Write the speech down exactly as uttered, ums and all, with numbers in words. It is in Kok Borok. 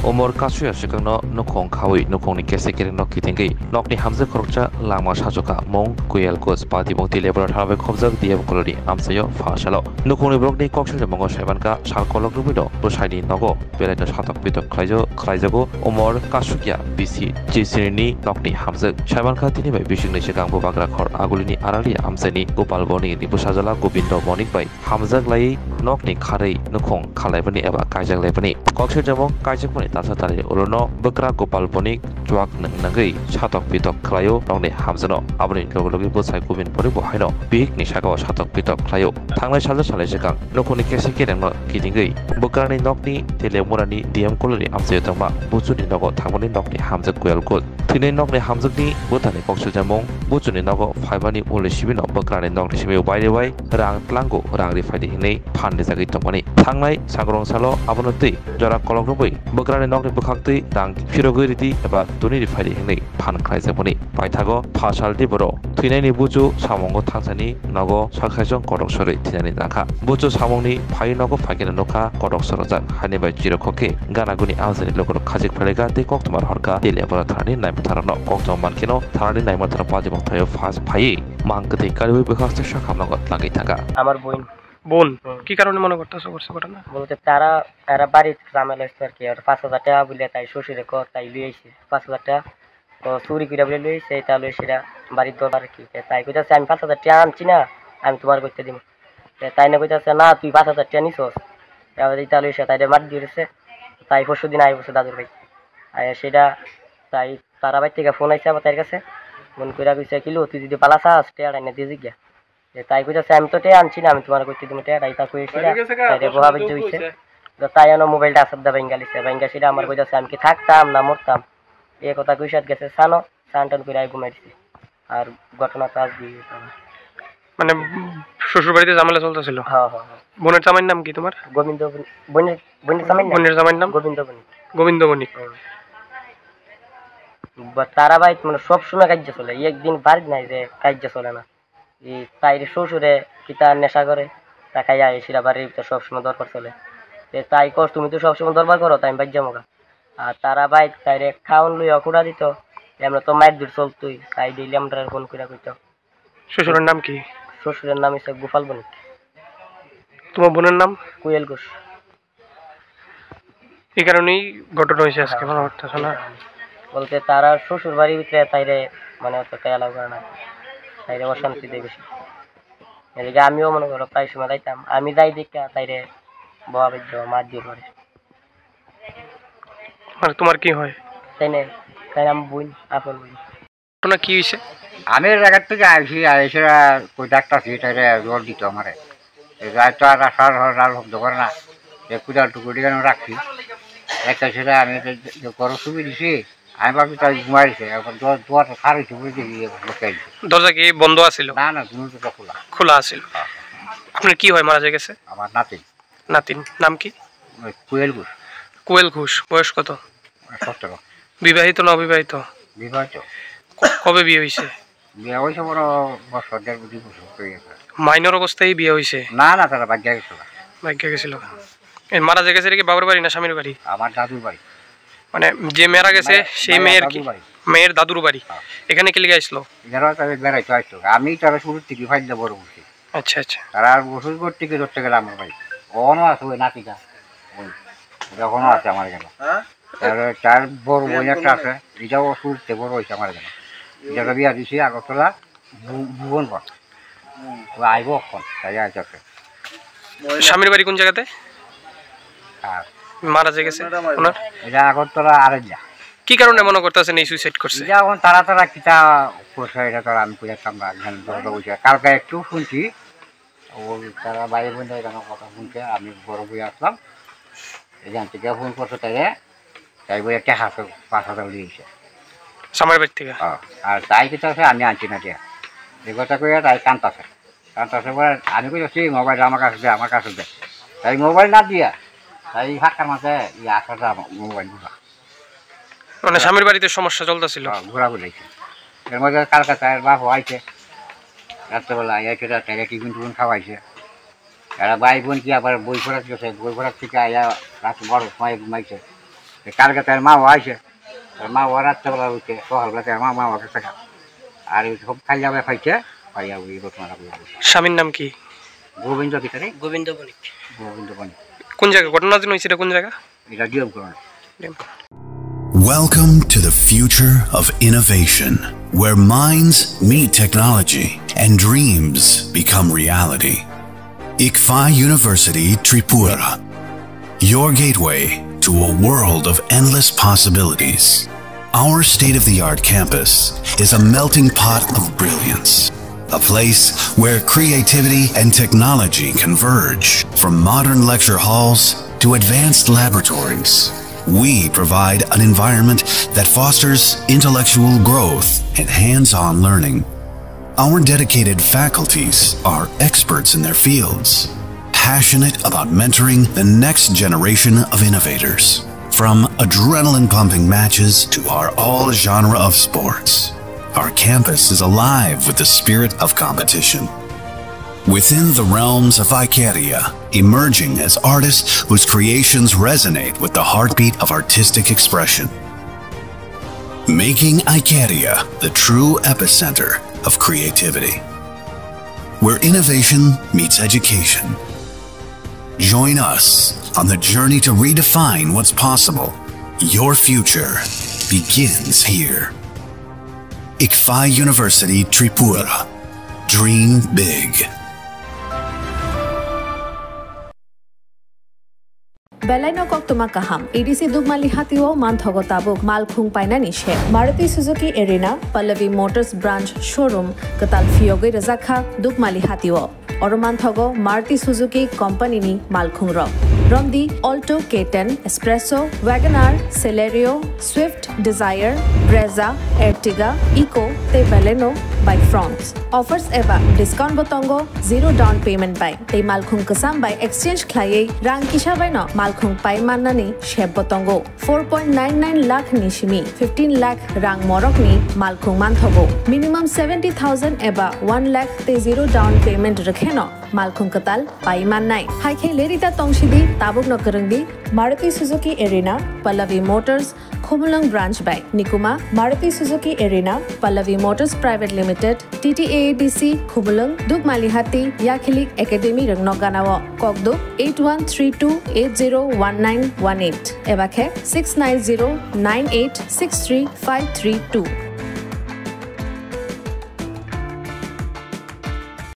Umor kasuya swkangno nukhung khawi nukhungni kese kerengno kitingwi nokni hamjwk khoroksa langma sachukha mung Kuyal Kuch patibung Teliabora thana bai khobjak D M koloni amchaio pha salo. Nukhungni borokni kok siljamungo saimankha sal kolok rwbwino bwsaini nogo belaino satok pitok khlaijo-, khlaijago umor kasukya bisi chisini nokni hamjwk. Saimankha tini bai bisingni swkang bubagra khor agulini Aralia amchaini Gopal Bonikni bwsajala Gobindo Bonik bai hamjak lai nokni kharwi nukhung khalaibani eba kaijak laibani. Kok siljammung kaijakmani talsa talini ulono bwkra Gopal Bonik chuak nwng nangwi satok pitok khlaio nokni hamjakno. Aboni logi logi bwsai Kubin Bonik bo haino bihikni sakao satok pitok khlaio. Thangnai salsa salni swkang nukhungni kese kerengno kitingwi bwkrani nokni Teliamurani D M koloni amchaio tongma buchuni nogo thangmani nokni hamjak Kuyal Kuch. Thwinai nokni hamjakni bwthani kok siljammung, buchuni nogo phaimani ule sibino bwkrani nokni simi ubairi bai rang tlango rang ri phaidi hinwi phan rijagwi tongmani. Thangnai sagrong salo abono twi jora kolok rwbwi bwkrani nokni bwkhak twi rang phirogwi ridi eba tuni ri phaidi hinwi phan khlaijakmani. Paithago pha sal di borok thwinaini buchu samungo thangsani nogo sak saisong kotok sorwi thwinani nangkha. Buchu samungni phai nogo phaikhe nukha kotok sorojak haini bai chirokho khe gana guni amchaini lukurok khajik phailekha tei koktwma rohorkha Teliabora thanani naimwtharokno. Koktwma mankheno thanani naimwtharok patibung thaio phas phaiwi mang kwthwi kariwi bwkhak se sakhamnogo tlangwi thangkha. আমার বোন। বোন? হুম। কি কারণে মনে করতেছো করছে ঘটনা? বলতে তারা, তারা বাড়ির ঝামেলা হচ্ছে আর কি, আর পাঁচ হাজার টাকা বলে তাই শ্বশুরে কো, তাই লই আইছে পাঁচ হাজার টাকা। তো চুরি করে বলে লই আইছে, এটা লই সেটা বাড়ির দরকার আর কি। তে তাই কইতাছে, "আমি পাঁচ হাজার টাকা আনছি না, আমি তোমার করতে দিব।" তে তাই না কইতাছে, "না, তুই পাঁচ হাজার টাকা নিছস।" এবার এটা লই সে তাই মার দিয়ে দিছে। তাই পরশু দিন আই বসে দাদুর ভাই। আয়া সেটা তাই তারা বাইর থেকে ফোন আইছে আবার তার কাছে। ফোন করে কইছে, "কিলো, তুই যদি পালা চাস, টাকা এনে দিয়ে জিজ্ঞা।" যে তাই কইতাছে, "আমি তো টেয়া আনছি না, আমি তোমার কইতে দিমু টেয়া।" তাই তা কইছি না। তাই রে বহাবে জুইছে। তো তাই আনো মোবাইলটা আসার দা বেঙ্গালিছে। বেঙ্গাসিরা আমার কইতাছে, "আমি কি থাকতাম না মরতাম?" এই কথা কইসাত গেছে সানো, সান টান করে আই ঘুমাই দিছে। আর ঘটনা তো আজকে এই ঘটনা। মানে, উম, শ্বশুর বাড়িতে ঝামেলা চলতেছিল? হ্যাঁ, হ্যাঁ, হ্যাঁ। বোনের জামাইর নাম কি তোমার? গোবিন্দ বণি-, বোনের, বোনের জামাইর নাম? বোনের জামাইর নাম? গোবিন্দ বণিক। গোবিন্দ বণিক। হুম। বা তারা ভাই মানে সব সময় কাজ চলে, একদিন বাড়ি নাই যে কাজ চলে না। এই তাইর শ্বশুরে কিতা নেশা করে, তা খাইয়া এই সিরা বাড়ির ভিতরে সবসময় দরবার চলে। এ তাই কস, "তুমি তো সবসময় দরবার করো, তাই আমি বাইর যাবো গা।" আর তারা বাইর তাইরে খাওন লইয়া খুঁড়া দিত, এমনি তো মাইর দূর চলতই, তাই ডেইলি আমরা ফোন করে কইতো। শ্বশুরের নাম কি? শ্বশুরের নাম হচ্ছে গোপাল বণিক। তোমার বোনের নাম? কোয়েল ঘোষ। এই কারণেই ঘটনা হয়েছে আজকে, হ্যাঁ। মনে হচ্ছে না? বলতে তারা শ্বশুর বাড়ির ভিতরে তাইরে মানে অত allow করে না, তাইরে অশান্তি দেয় বেশি। এদিকে আমিও মনে করো প্রায় সময় যাইতাম, আমি যাই দেখা তাইরে বাবা বেজ্জ মার দিয়ে পড়ে। মানে তোমার কি হয়? তাই না, তাই আমি বোন, আপন বোন। ঘটনা কি হয়েছে? আমি এই জায়গার থেকে আইসি, আইসে কই ডাক্তার আছে, তাইরে জল দিত আমারে। এই গায়ে তো আর আসার হয়, লাল হক দোকান না। এই কুড়াল টুকুরি কেন রাখছি? একটা ছেলে আমি তো যে গরম শুয়ে দিছি, আমি ভাবছি তাই ঘুমাই দিছে। এখন দোয়া-, দোয়ারটা খার হইছে, বুঝে গিয়ে বসে আইছে। দরজা কি বন্ধ আছিল? না, না, দুটো তো খোলা। খোলা আছিল। হ্যাঁ। আপনার কি হয় মারা যে গেছে? আমার নাতি। নাতিন নাম কি? ওই কোয়েল ঘোষ। কোয়েল ঘোষ, বয়স কত? সতেরো। বিবাহিত না অবিবাহিত? বিবাহিত। ক-, কবে বিয়ে হয়েছে? বিয়ে হয়েছে বড় বছর, দেড় দুই বছর হয়ে গেছে। মাইনর অবস্থায় বিয়ে হয়েছে? না, না, তারা ভাগ্যে গেছিল। ভাগ্যে গেছিল। এই মারা যে গেছে, এটা কি বাবার বাড়ি না স্বামীর বাড়ি? আমার দাদুর বাড়ি। মানে যে মারা গেছে, মানে, সেই মানে মেয়ের কি? দাদুর বাড়ি। মেয়ের দাদুর বাড়ি। হ্যাঁ। এখানে কি লিগে আসলো? এরা তাদের বেড়াইতে আসতো। আমি তারা শুরুর থেকে ফাইলটা বড় করছি। আচ্ছা, আচ্ছা। তারা আর বসুর ঘর থেকে ধরতে গেলে আমার ভাই। অখনো আছে ওই নাতিটা। ওই, ওটা অখনো আছে আমার এখানে। হ্যাঁ? তার, তার বড় বোন একটা আছে, এটাও অসুস্থ বড় হয়েছে আমার এখানে। এটাকে বিয়া দিছি আগরতলা ভু-, ভুবনগড়। হুম। ও আইবো অখন, তাই আইতাছে। স্বামীর বাড়ি কোন জায়গাতে? আর মারা যে গেছে ওনার? এটা আগরতলা আরেকটা। কি কারণে মনে করতেছেন এই সুইসাইড করছে? এটা এখন তারা তারা কিতা করছে, এটা তো আর আমি কইতাম না, এখানে দরজা বসে। কালকে একটু শুনছি, ও তারা ভাই বোন এখানে কথা শুনছে, আমি বড় বই আসলাম, এখান থেকে ফোন করছে তাইরে, তাই বলে একটা হাতে পাঁচ হাজার লিয়েছে। স্বামীর বাড়ি থেকে? হ্যাঁ, আর তাই কিতা আছে আমি আনছি না দিয়া, এই কথা কইয়া তাই কান্তাছে। কান্তাছে বলে, আমি কইছি, "মোবাইল আমার কাছে দে, আমার কাছে দে।" তাই মোবাইল না দিয়া, তাই হাতটার মাঝে ইয়ে আঠারোটা মোবাইল গুলা। মানে স্বামীর বাড়িতে সমস্যা চলতেছিল? হ্যাঁ, ঘোরাঘুরি হয়েছে। এর মধ্যে কালকে তার বাপ আইছে, রাত্রেবেলা আইয়া সেটা তাইরে টিফিন টিফিন খাওয়াইছে। এরা ভাই বোন কি আবার বই পড়ার গেছে, বই পড়ার থেকে আইয়া রাত বারোটার সময় ঘুমাইছে। কালকে তার মা ও আইছে, তার মা ও রাত্রেবেলা উঠে, সকালবেলা তার মা, মা ওকে শেখা। আর ওই সব খাইয়া বাই খাইছে, খাইয়া ওই ঘটনা ঘটলো। স্বামীর নাম কি? গোবিন্দ ভিখারি। গোবিন্দ বণিক। গোবিন্দ বণিক। কোন জায়গা? ঘটনা দিন হয়েছে এটা কোন জায়গা? এটা DM colony. DM. Welcome to the future of innovation, where minds meet technology and dreams become reality. Ikfa University Tripura, your gateway to a world of endless possibilities. Our state of the art campus is a melting pot of brilliance, a place where creativity and technology converge. From modern lecture halls to advanced laboratories, we provide an environment that fosters intellectual growth and hands on learning. Our dedicated faculties are experts in their fields, passionate about mentoring the next generation of innovators. From adrenaline pumping matches to our all genre of sports, our campus is alive with the spirit of competition. Within the realms of Icaria, emerging as artists whose creations resonate with the heartbeat of artistic expression. Making Icaria the true epicenter of creativity, where innovation meets education. Join us on the journey to redefine what's possible. Your future begins here. Ikfa University Tripura. Dream big. Belai no koktwma kaham. A D C Dukmali hatio manthogo tabuk malkhung painani se. Maruti Suzuki Arena, Pallavi Motors Branch Showroom kwtal phiyogwi rwjakha Dukmali hatio. Oro manthogo Maruti Suzuki Company ni malkhung rok. Romdi Alto K ten, Espresso, Wagon R, Celerio, Swift, Dzire, Brezza, Ertiga, Eeco tei Baleno bai Fronx. Offers eba discount bo tongo zero down payment bai. Tei malkhung kwcham bai exchange khlaiwi rang kisa baino malkhung pai mannani sep bo tongo. Four point nine nine lakh ni simi fifteen lakh rang morok ni malkhung manthogo. Minimum seventy thousand eba one lakh tei zero down payment rwkheno malkhung kwtal pai mannai. Hai khe lerita tongsidi, tabukno kwrwngdi Maruti Suzuki Arena, Pallavi Motors, Khumulwng Branch bai. Nikuma, Maruti Suzuki Arena, Pallavi Motors Private Limited, T T A A D C, Khumulwng, Dukmalihati, Yakhili Academy rwngno ganao. Kokduk eight one three two eight zero one nine one eight eba khe six nine zero nine eight six three five three two.